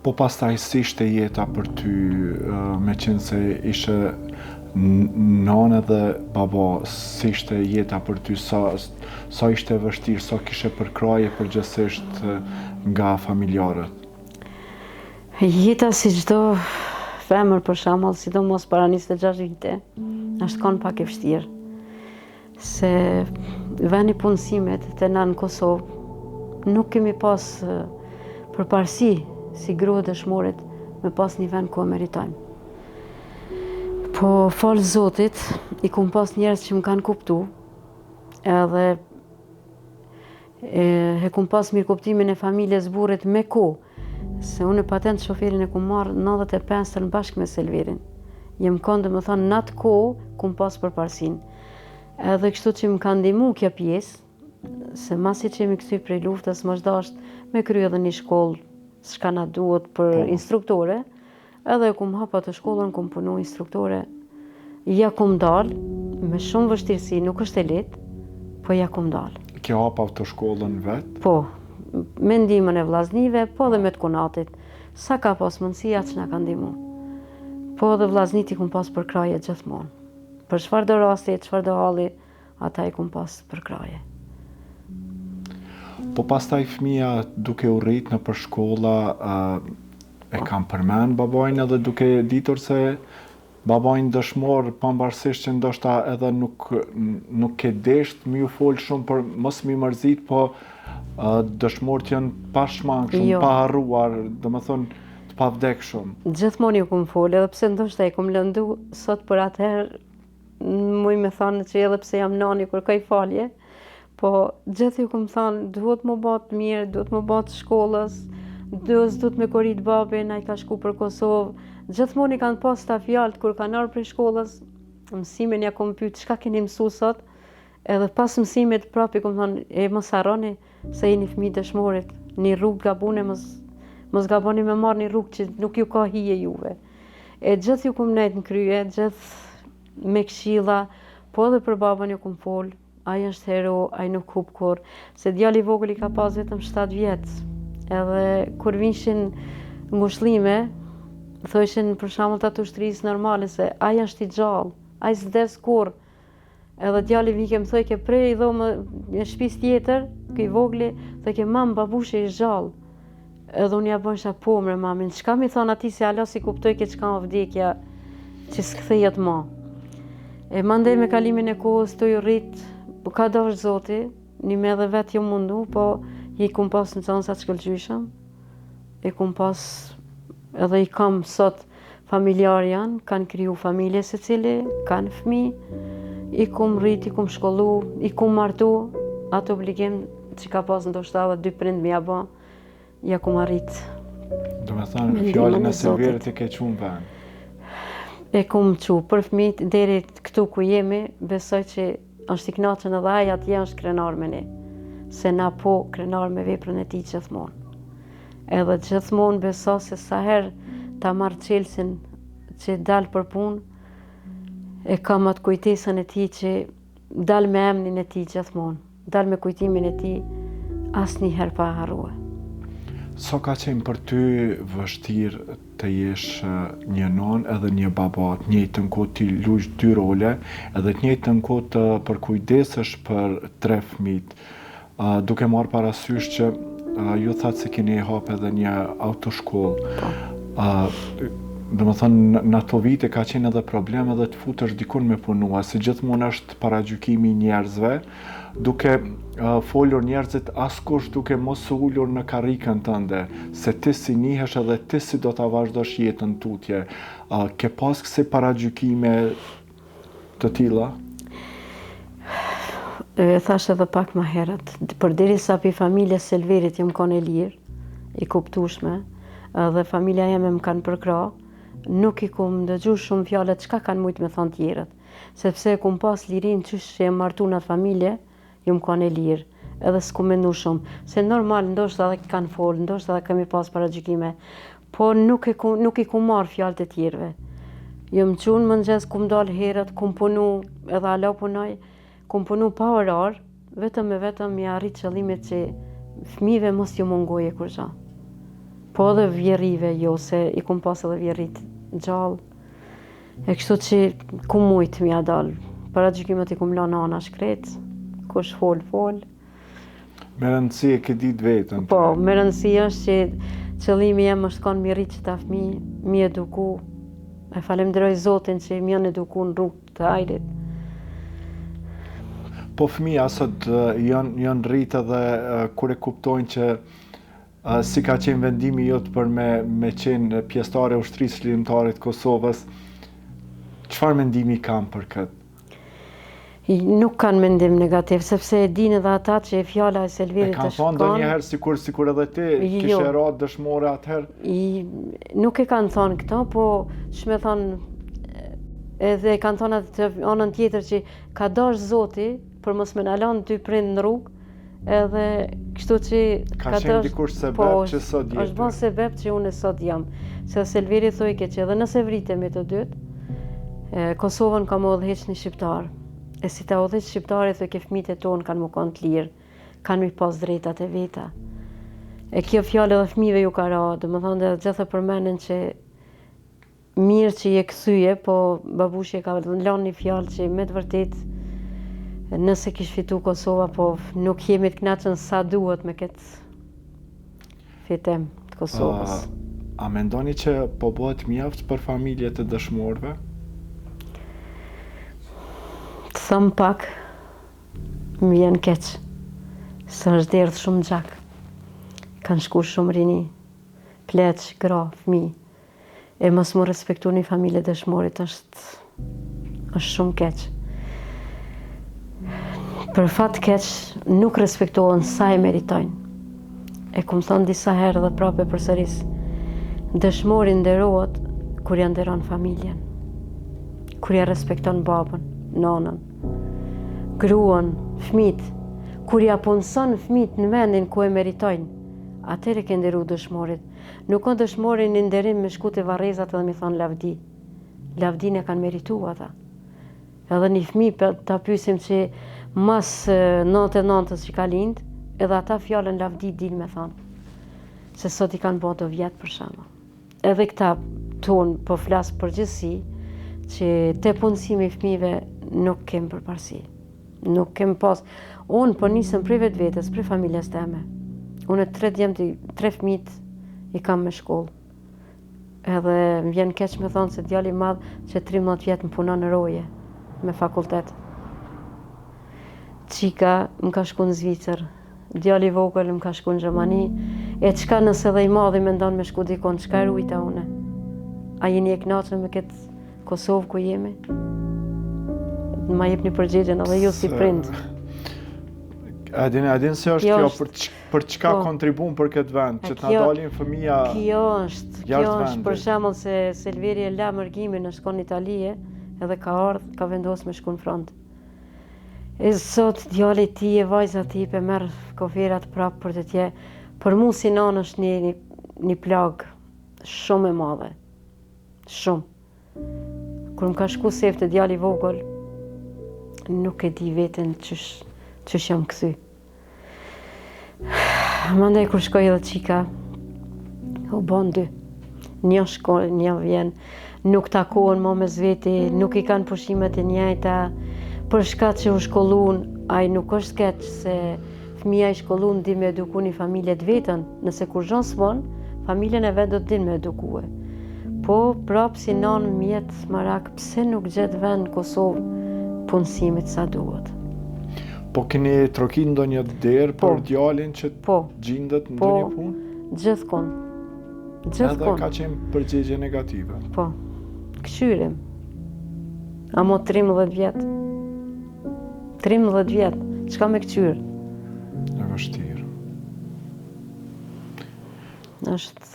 Po pastaj si ishte jeta për ty, meqenëse ishe nënë edhe baba, si ishte jeta për ty, sa, sa ishte e vështirë, sa kishe përkrahje përgjithësisht nga familjarët? Jeta si çdo femër për shembull, sidomos para 26 vite, është konë pak e vështirë. Se veni punësimit te na në Kosovë, nuk kemi pas përparësi si grua dëshmorit me pas një vend ku e meritojmë. Po falë Zotit, i kum pas njerëz që më kanë kuptu, edhe e, e kum pas mirëkuptimin e familjes burrit me kohë, se unë patent shoferin e kum marrë 95-ën bashkë me Selverin. Jem konë domethonë, në atë kohë kum pas përparësinë. Edhe kështu që më ka ndihmu kjo pjesë, se masi që jemi kthy prej luftës, më është dasht me kry edhe një shkollë, çka na duhet për po. instruktore, edhe e kum hap atë shkollën, kum punu instruktore, ja kum dal, me shumë vështirësi, nuk është e lehtë, po ja kum dal. Ke hap autoshkollën vetë? Po, me ndihmën e vllaznive, po dhe me të kunatit. Sa ka pas mundësi, aq na ka ndihmu. Po edhe vllaznit i kum pas përkrahje gjithmonë. Për çfarëdo rasti, çfarëdo halli, ata i kum pas përkrahje. Po pastaj fëmija duke u rrit nëpër shkolla, e kanë përmend babain edhe duke ditur se babain dëshmor pavarësisht që ndoshta edhe nuk nuk ke desht me ju fol shumë për mos me i mërzit, po dëshmorët janë pashmangshëm, jo. paharruar, domethënë të pavdekshëm. Gjithmonë ju kum fol, edhe pse ndoshta i kum lëndu sot për atëherë muj me thonë që edhe pse jam nani kërkoj falje, po gjithë ju kum thonë duhet m'u bo të mirë, duhet m'u bo të shkollës, duhet duhet me korit babin, ai ka shku për Kosovë, gjithmonë i kanë pas ta fjalët kur kanë ardhur prej shkollës, mësimin ja kum pyet çka keni mësu sot, edhe pas mësimit prapë i kum thonë e mos harroni Se jeni fëmijë dëshmorit, një rrugë gabune mos mos gaboni me marrë një rrugë që nuk ju ka hije juve. E gjithë ju kum nejt në krye, gjithë me këshilla, po edhe për babën ju kum fol, ai është hero, ai nuk hup kurrë, se djali i vogël i ka pas vetëm 7 vjet. Edhe kur vinshin ngushllime, thojshin për shembull të ushtrisë normale se ai është i gjallë, ai s'vdes kurrë. Edhe djali vike më thojke prej dhomë në shpis tjetër, ky i vogli, thojke mam babushi është gjallë. Edhe unë ja bëjsha po mre mamin, çka mi thonë atij se hala s'i kuptojke çka o vdekja që s'kthehet ma. E mandej me kalimin e kohës tu u rrit, po ka dashtë zoti, nime edhe vetë jom mundu, po i kum pas nxënësa të shkëlqyshëm, i kum pas edhe i kam sot Familjarë janë, kanë kriju familje secili, kanë fëmi, i kum rrit, i kum shkollu, i kum martu, atë obligim që ka pas ndoshta edhe dy prind me ja ba, ja kum arrit. Domethanë, fjalën e Selverit e ke çu në vend? E kum çu, për fëmijët, deri këtu ku jemi, besoj që është i knaqun edhe ai atje është krenar me ne, se na po krenar me veprën e tij gjithmonë. Edhe gjithmonë beso se sa herë ta marr çelësin që dal për punë, e kam atë kujtesën e tij që dal me emnin e tij gjithmonë, dal me kujtimin e tij asnjëherë pa harrue. Sa ka qenë për ty vështirë të jesh një nonë edhe një baba, të njëjtën kohë t'i luash dy role, edhe të njëjtën kohë të përkujdesesh për tre fëmijët. Duke marrë parasysh që ju thatë se keni hap edhe një autoshkollë. Po. Domethonë, në ato vite ka qenë edhe problem edhe të futesh dikun me punua, se gjithmonë është paragjykimi i njerëzve, duke folur njerëzit askush duke mos u ulur në karrikën tënde, se ti si nihesh edhe ti si do ta vazhdosh jetën tutje. Ke pas kësi paragjykime të tilla? E thash edhe pak më herët, përderisa pi familjes Selverit jam konë e lirë, e kuptushme, dhe familja jeme më kanë përkrah, nuk i kum dëgju shumë fjalët çka kanë mujtë me thonë tjerët, sepse e kum pas lirinë qysh që jam martu në atë familje, Jom kon e lirë, edhe s'kum mendu shumë, se normal ndoshta edhe kanë fol, ndoshta edhe kemi pas paragjykime, po nuk e ku, nuk i kum marr fjalët e tjerëve. Jom çu në mëngjes, kum dal herët, kum punu, edhe hala punoj, kum punu pa orar, vetëm e vetëm me arrit qëllimit që fëmijëve mos t'ju mungoje kurgja. Po edhe vjerrive jo, se i kum pas edhe vjerrit gjallë. E kështu që kum mujt me ia dal. Paragjykimet i kum lanë anash krejt, kush fol, fol. Me rëndësi e ke ditë veten. Po, me rëndësi është që qëllimi jem është konë mi rritë qëta fmi, mi eduku. E falemderoj Zotin që më janë eduku në rrugë të hajrit. Po fëmija sot janë janë rritë edhe kur e kuptojnë që si ka qenë vendimi jot për me me qenë pjesëtare e Ushtrisë Çlirimtare të Kosovës, çfarë mendimi kanë për këtë? Nuk kanë mendim negativ, sepse e dinë edhe ata që fjala e Selverit është kanë. E kanë thonë ndonjëherë sikur sikur edhe ti jo. kishe ra dëshmore atëherë? Nuk e kanë thonë këto, po që me thonë edhe e kanë thonë atë anën tjetër që ka dash Zoti për mos me na lanë dy prind në rrugë, Edhe kështu që ka, ka qenë dikush sebeb po, që sot je. Është bën sebeb që unë sot jam. Se Selveri thojke që edhe nëse vritemi të dytë, Kosovën ka me udhëheq një shqiptar. E si ta udhëheq shqiptari thojke fëmijët e tonë kanë me konë të lirë, kanë me pas drejtat e veta. E kjo fjalë edhe fëmijëve ju ka ra, domethonë edhe gjithë e përmenin që Mirë që je kthye, po babushi e ka lënë një fjalë që me të vërtetë nëse kish fitu Kosova, po nuk jemi të knaqën sa duhet me këtë fitim të Kosovës. A, a mendoni që po bëhet mjaft për familjet e dëshmorëve? Të them pak, më vjen keq, se është derdhë shumë gjak, kanë shku shumë rini, pleq, gra, fmi, E mos mu respektu një familje dëshmorit është është shumë keq. Për fat keq nuk respektohen sa e meritojnë. E kum thonë disa herë dhe prapë e përsëris. Dëshmori nderohet kur ja nderon familjen. Kur ja respekton babën, nonën, gruan, fmit, kur ja punëson fmit në vendin ku e meritojnë, atëherë ke nderu dëshmorit. Nuk o dëshmori një nderim me shku te varrezat edhe me thonë lavdi. Lavdinë e kanë meritu ata. Edhe një fmi ta pysim që mas 99-ës që ka lind, edhe ata fjalën lavdi din me thonë. Se sot i kanë bo do vjet për shembull. Edhe këta tonë po flas përgjithësi, që te punësimi i fmive nuk kem përparësi. Nuk kem pas. Unë po nisem prej vetvetes, prej familjes teme. Unë tre djemtë, tre fmijt i kam me shkollë. Edhe më vjen keq me thonë se djali i madh që 13 vjet më punon në roje me fakultet. Çika më ka shku në Zvicër, djali i vogël më ka shku në Gjermani, e çka nëse dhe i madhi mendon me shku dikun, çka e rujta une? A jeni e knaqën me këtë Kosovë ku jemi? Ma jepni përgjigjen edhe ju si prind. A din, a din se është kjo, për, për çka po. kontribun për këtë vend, që të na dalin fëmija Kjo është, kjo është për shembull se Selveri e la mërgimin në shkon në Itali, edhe ka ardhë, ka vendosë me shku në front. E sot djali i tij e vajza e tij pe merr koferat prapë për të tje. Për mu si nanë është një, një, një plagë shumë e madhe. Shumë. Kur më ka shku sefte djali i vogël, nuk e di veten qysh, qysh jam kthy. Mandej kur shkoi edhe çika, u bon dy. Një shkon, një vjen, nuk takohen mo mes veti, nuk i kanë pushimet e njëjta, për shkak që u shkollun, ai nuk është keq se Fëmija i shkollun din me eduku një familje të vetën, nëse kurgjo s'bon, familjen e vet do të din me edukue. Po, prapë si nanë m'jet marak pse nuk gjet vend në Kosovë punësimit sa duhet. Po keni trokit ndonjë derë po, për djalin që po, gjindet po, ndonjë punë? Gjithkun. Gjithkun. Edhe ka qenë përgjigje negative. Po. Kqyrim. Amo 13 vjet. 13 vjet, çka me këqyrë? E vështirë. Është...